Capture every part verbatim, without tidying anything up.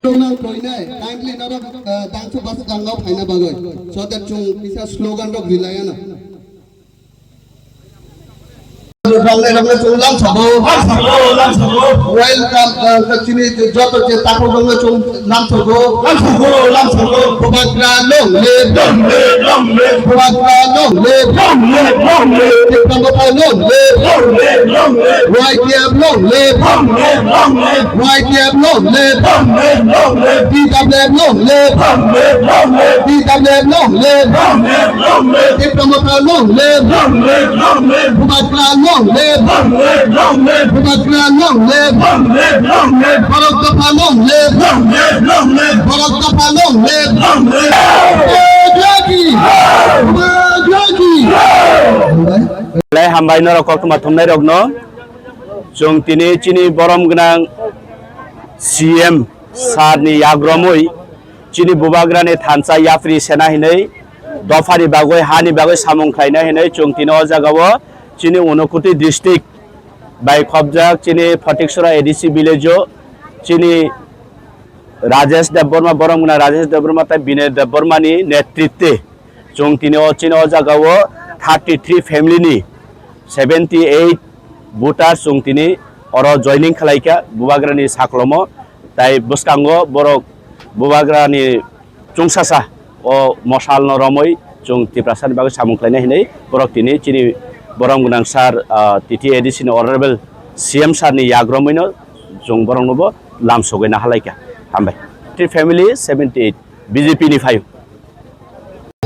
Rok nang toinai, kindly norok, uh, dangso bus gangao phaina bagwi. So that chwng kisa slogan rok rilai ano. Roknai roknai chwng lamsogo. Lamsogo, lamsogo. Welcome, uh, chini joto je takhuk roknai chwng lamsogo. Lamsogo, lamsogo. Bubagra long live. Long live, long live. Bubagra long live. Long live, long live. Tipra Motha long live. Long live, long live. Y T F long live. Long live, long live. Y T F long live. Long live, long live. T W F long live. Long live, long live. T W F long live. Long live, long live. Tipra Motha long live. Long live, long live. Bubagra long live. Long live, long live. Bubagra long live. Long live, long live. Borok Dopha long live. Long live, long live. Borok Dopha long live. Long live. Jai Jogin. Jai Jogin. Belai hambai norok koktwma thumnai rokno. Chwng tini chini borom gwnang C M sir ni yagromwi chini bubagrani thansa yapri sena hinwi dophani bagwi hani bagwi samung khlaina hinwi chwng tini o jagao chini Unakoti district bai khobjak chini Photiksora A D C village o chini Rajesh Debbarma, borom gwnang Rajesh Debbarma tei Binoy Debbarma ni netritwe chwng tini o chini o jagao thirty three family ni seventy eight voter chwng tini oro joining khlai kha bubagrani saklomo, tai bwskango borok bubagrani chwngsasa o mosalno romwi chwng Tiprasani bagwi samung khlainai hinwi borok tini chini borom gwnang sir, ah, T T A D C ni honorable C M sir ni yagromwino chwng boroknobo lamsogwi nahalaikha. Hambai. Three family seventy eight B J P ni phaio.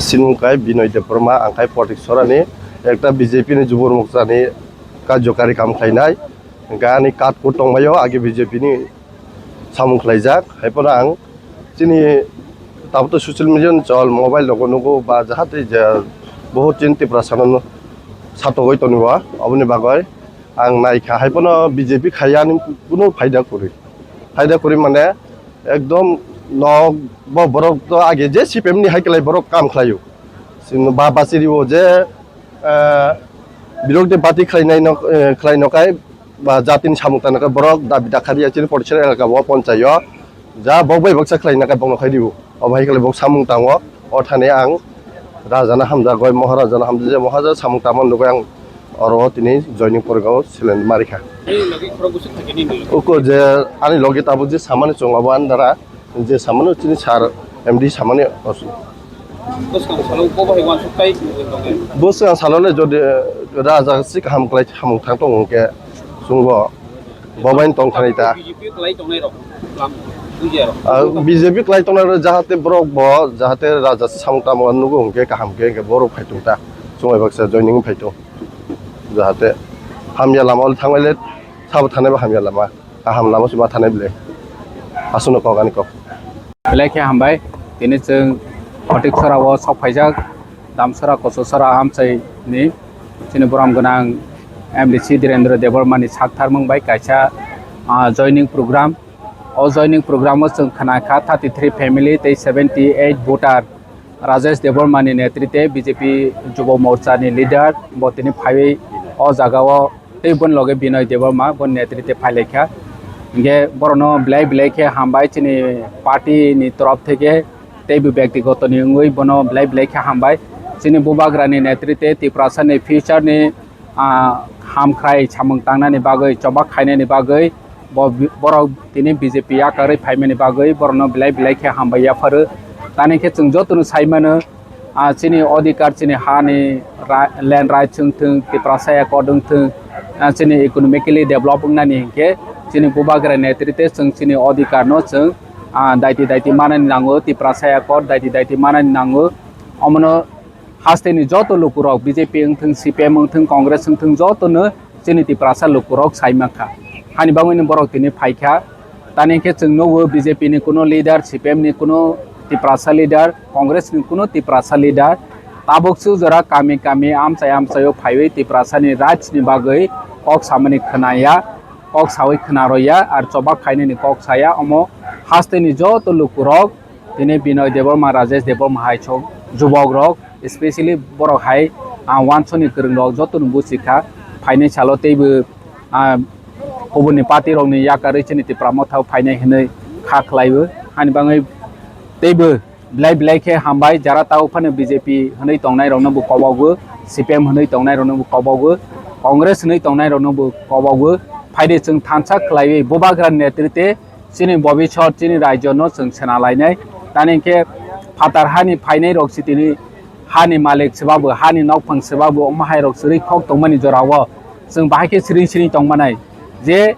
Sinmung kai Binoy Debbarma, ang kai Photiksora ni ekta B J P ni Jubur Morcha ni karjokari kam khlainai. Hwnkhe ani card kut tongbaio, age B J P ni samung khlaijak. Haiphano ang chini tabuk to social media ni chol, mobile rogo nugo ba jahate je bohot chini Tiprasano satogwi tongo, oboni bagwi ang naikha. Haiphano B J P khaiya ani kuno phaida kwrwi. Phaida kwrwi mane ekdom nok bo borok to age je C P M ni hai kwlai borok kam khlaio. Chini ba bachiri o je, eh, birok de bati khlainai no, eh, khlai no kai ba jatini samung tangna khe borok dabi dakha riya chini Photiksora elaka o ponchai o ja bok bai baksa khlaina khe bokno khai dibo. Obo hai khe bok samung tango, o thani ang raja no hamjak oi, maharaja no hamjak, je maharaja samung tangma nugui ang oro o tini joining porikha o seleng ma rikha. Ani logi khorok bwswk thakgini nini? Uko je ani logi tabuk je samani chwng abo ani dara je samani chini sir M D samani osu. Bwskang salo bo bai wansuk tai tongwi tongo. Bwskang salo le jodi raja si kaham kwlai samung thang tongo hwnkhe chwngbo bo bai tong thani ta. B J P kwlai tongnai rok lam bujiya rok. Ah, B J P kwlai tongnai rok jahate borok bo jahate raja si samung tamo nugo hwnkhe kaham khe hwnkhe borok phai tong ta. Chwng bai baksa joining phai tong. Jahate hamya lama o thangbai le sabo thanai bo hamya lama. Kaham lama se ma thanai bile. Aswkno kok ani kok. Belai khe hambai. Tini chwng Photiksora o sok phaijak. Damsora Kochosora amchai ni chini borom gwnang M D C Dhirendra Debbarma ni saktharmung bai kaisa, ah, joining program. O joining program o chwng khna kha thirty three family tei seventy eight voter. Rajesh Debbarma ni netritwe B J P Jubo Morcha ni leader bo tini phaiwi o jaga o tei boni loge Binoy Debbarma boni netritwe phailaikha. Hingke borokno belai belai khe hambai chini party ni torof theke tei bo byaktigoto ni wngwi bono belai belai khe hambai. Chini bubagra ni netritwe Tiprasa ni future ni, ah, hamkhrai samung tangnani bagwi, chobak khainani bagwi, bo-, borok tini B J P yakarwi phaimani bagwi borokno belai belai khe hambai yapharo. Tani khe chwng jotono sai mano, ah, chini odhikar, chini hani ra-, land rights wng thung, Tiprasa accord wng thung, ah, chini economically develop wngnani hinkhe chini bubagra netritwe chwng chini odhikarno chwng, ah, daiti daiti manani nango, Tiprasa accord daiti daiti manani nango. Omono hasteni joto lukurok B J P wngthung, C P M wngthung, Congress wngthung jotono chini Tiprasa lukurok saimankha. Hani bagwino borok tini phaikha. Tani khe chwng nugo B J P ni kuno leader, C P M ni kuno Tiprasa leader, Congress ni kuno Tiprasa leader. Tabuk su jora kami kami amchai amchaio phaiwi Tiprasa ni rights ni bagwi kok samani khwnaya, kok sawi khwnaroya, ar chobak khainani kok saya. Omo hasteni joto lukurok tini Binoy Debbarma, Rajesh Debbarma hai chwng jubok rok, especially borok hai, ah, wansoni kwrwng rok joto no buchi kha, phainai salo teibo, ah, kubuni party rok ni yakarwi chini Tipra Motha o phainai hinwi kha khlaiwi. Ani bagwi teibo belai belai khe hambai, jara tabuk phano B J P hwnwi tongnairokno bo kobogo, C P M hwnwi tongnairokno bo kobogo, Congress hwnwi tongnairoknobo kobogo. Phaidi chwng thansa khlaiwi Bubagra netrite chini bobiswt chini rajyono chwng sena lainai. Tani khe phatar hani phainairok si tini hani malik swbabo, hani nokphang swbabo, omo hairok swrwi khok tongmani jorao chwng bahai khe siring siring tongmanai je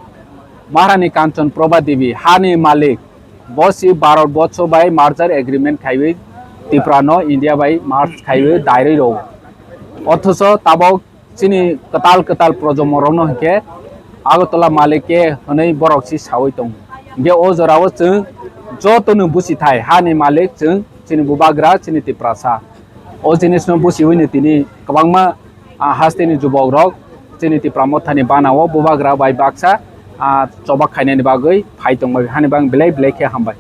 Maharani Kanchan Prabha Devi hani malik, bo si Bharat borsho bai merger agreement khaiwi Tripura no India bai merge khaiwi dairwi rw. Othocho tabok chini kwtal kwtal projomo rokno hinkhe Agartala malik ke hwnwi borok si sawi tongo. Hinkhe o jorao chwng jotono busi thai, hani malik chwng chini Bubagra, chini Tiprasa. O jinisno busiwino tini kwbangma, ah, hasteni jubokrok chini Tipra Mothani banao Bubagra bai baksa, ah, choba khainani bagwi phai tongbai, hani bang belai belai khe hambai.